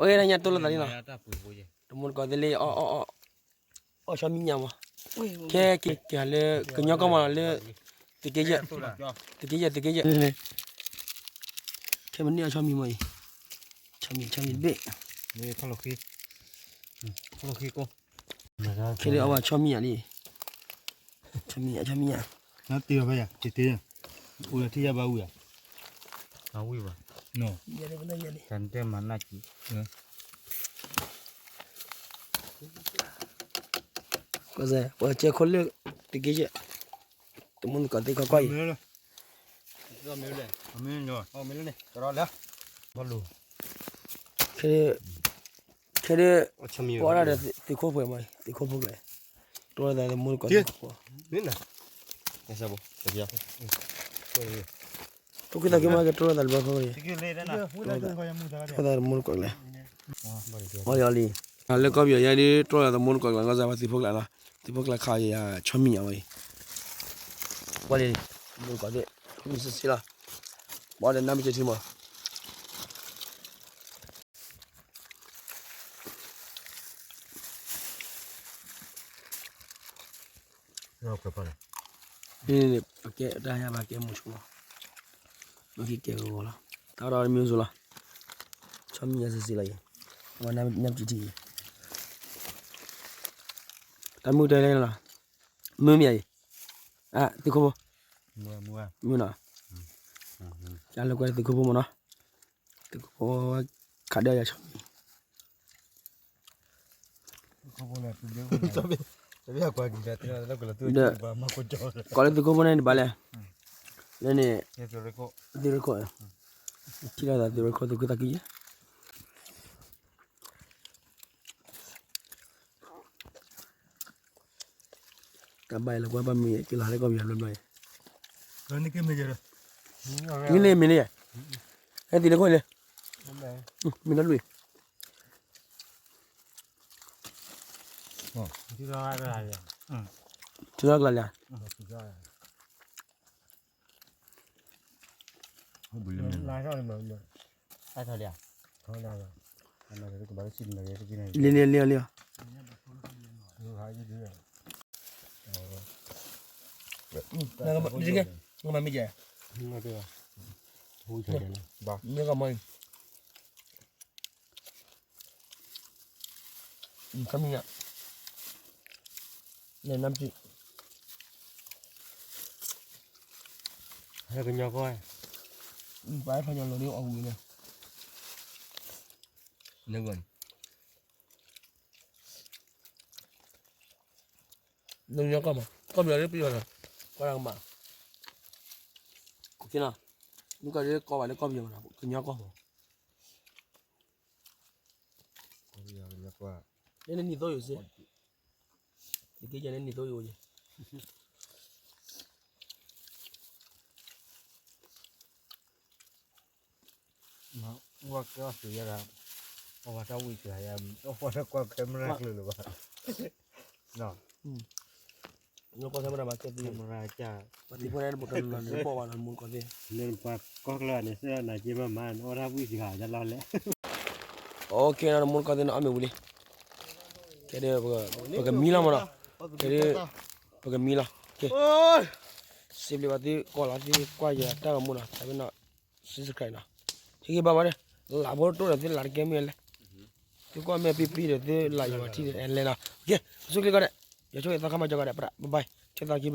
အိၣ်ယဲၢ်နညါတိၢ်လိာ်သးလံနီၤ, တမူတကိးသ့လံ, အီၣ်ဆီမံညၣ်မး, ခဲက့ၤက့ၤလၢ ကညီကီၢ်မးလီၤလၢ သုးက့ယဲၢ်, သုးက့ယဲၢ် သုးက့ယဲၢ်, ခဲမ့ၢ်န့ၢ်အီၣ်ဆီမံမးအံၤ, ဆီမံ ဆီမံတဘ့ၣ်, ခဲဒုးအီၣ်ဘၣ်ဆီမံညၣ်လံ, ဆီမံညၣ် ဆီမံညၣ်, နတ့ၢ်ဘၣ်ယၤ, တ့ၢ်တ့ၢ်, အိၣ်လၢထံၣ်ယၤဘၣ်ဝံၤဧါ, အဝံၤဘၣ်, တၢ်တဲမၤနၢ်ကံ, ပကဲခိၣ်လၢ သုးက့ယဲၢ်, တမူတကိးသ့ခီကွၢ်အံၤ, ခဲဒုး ပအီၣ်ဒၣ်ဒီးသုးခိၣ်ဖိမး, သုးခိၣ်ဖိကျဲ, တိၢ်လိာ်သးသမူတကိးသ့ခီကွၢ်, တိၢ်ခိၣ်သးက့မးကဲ တိၢ်လိာ်သးတဘျီခီန့ၣ်, တိၢ်လိာ်သးသမူတကိးကျဲ, အီၣ်လံအီၣ်လံ, လၢကီၢ်ပယီၤယဲဒ်တိၢ်လိာ်သးသမူတကိးကျဲ ကီၢ်စဲၣ်ပှၤသုးဖိကျဲနီၤ, သုးဖိကျဲခးယၤ ဆီမံညၣ်ဝဲအံၤ, ကွၢ်လံ, သမူတကိးသ့, မုၢ်စ့ၢ်စ့ၢ်လီၤ, ဘၣ်ဒီးနါမ့ၢ်ကထံမး န့ၣ်န့ၣ် ပကဲတၢ်ဟဲဘၣ်ကဲမုၢ်ဆူၣ်လီၤ, မ့ၢ်ကဲကဲဂီၤဂီၤလီၤ, တၢ်ဒီးမ့ၢ်စိလီၤ, ဆီမံညၣ်စ့ၢ်စ့ၢ်လီၤအံၤ, အဝဲနါမ့ၢ်ကထံအံၤ, တၢ်မုၢ်တဲလဲၣ်လီၤ, မုၢ်မ့ၢ်အံၤ, သုးခိၣ်ဖိ, မုၢ်နီၤ, ကလၢကွဲသုးခိၣ်ဖိမ့ၢ်နီၤ, သုးခိၣ်ဖိ, ခးဒီးယၤဆီမံ ဒီး ကိးလၢသုးခိၣ်ဖိန့ၣ်တဘၣ်လဲၣ်, လၢန့ၣ်, သုးရ့ၣ်ခိၣ်, ထံၣ်လိာ်သးသုးရ့ၣ်ခိၣ် သုးခိၣ်သးကံၢ်ယဲၢ်, တၢ်ဘၣ်အံၤလၢကွၢ်ဘၣ်မ့ၢ်က့ၤလီၤလၢကီၢ်ပယီၤဘျီဘျီအံၤ, မ့ၢ်န့ၣ်မ့ၢ်န့ၣ်, ဟဲသံးလၢခိၣ်လံ, မ့ၢ်လီၤလွံၢ် ထံလီၤကလၤလံဧါ, လံလံလံလံ, မ့ၢ်ကဲ, မ့ၢ်ကမီၤအံၤ, ခမံၤညါ, နနါပစု, ဟဲကညီကီၢ်, ပှၤဟဲထီၣ်ညီလိၤဒ်အီၣ်ဝံၤန့ၣ်, နဂီၢ်န့ၣ် လၢကညီကီၢ်မး ကီၢ်ပယီၤလၢပယီၤလီၤ, ကွၢ်တၢ်ကမၣ်, နကီၢ်လၢကီၢ်ပယီၤမး, ကညီကီၢ်မး, လၢနနံၣ်သိယိၤစ့, တက့ၢ်ယဲၢ်လၢနံၣ်သိယိၤယဲၢ် ဝဲကဲအီၣ်သုးယဲဒၣ်, အဝဲတၢ်ဝံၣ်စှၤယဲ, အဝဲတကွၢ်ခဲမရၢ်ကျၢၤလၢၤဘၣ်, ကွၢ်ခဲမရၢ်ဘၣ်ကဲသံ, ပှၤသံဖိန့ၣ် ပကနၢ်နၢ်ပီၢ်ဘၣ်လီၤမူတကိးသ့ၣ်, လၢပှၤကီၢ်ကျၢၢ်န့ၣ် စ့ၢ်ကီးနၤက့မၤမၤ နအီၣ်တၢ်ဝံၣ်စှၤယဲလီၤလဲၣ်, အိၣ်ခ့နီၤ မူတကိးသ့ၣ်နီၤ အီၣ်မ့ၢ်ဝံၤလံ, ခဲဒ်, ပကမံလီၤမးနီၤ, ခဲဒ်, ပကမံလီၤ, စံးဘျုးဘၣ်သုကိးလီၤသုကွၢ်ယတၢ်ဂီၤမူနီၤ, တၢ်ဝဲနီၤ, subscribe နီၤ, ဟ့ၣ်ဂံၢ်ဘါဘၣ်ဒီး, လၢဖိတိၢ်ဒီးသုလၢတကဲမ့ၢ်လဲၣ်, သုကွၢ်မ့ၢ်ပံပံဒီးသုလၢယွၤထံၣ်ဒီးအဲလဲၣ်နီၤ, ကဲ, ပဆိကျ့ကီးဒဲး, ယဆိက့ၤသီခါမၤစၢၤကီးဒဲး, ပဘၣ်, ဆဲသးကံဘျီ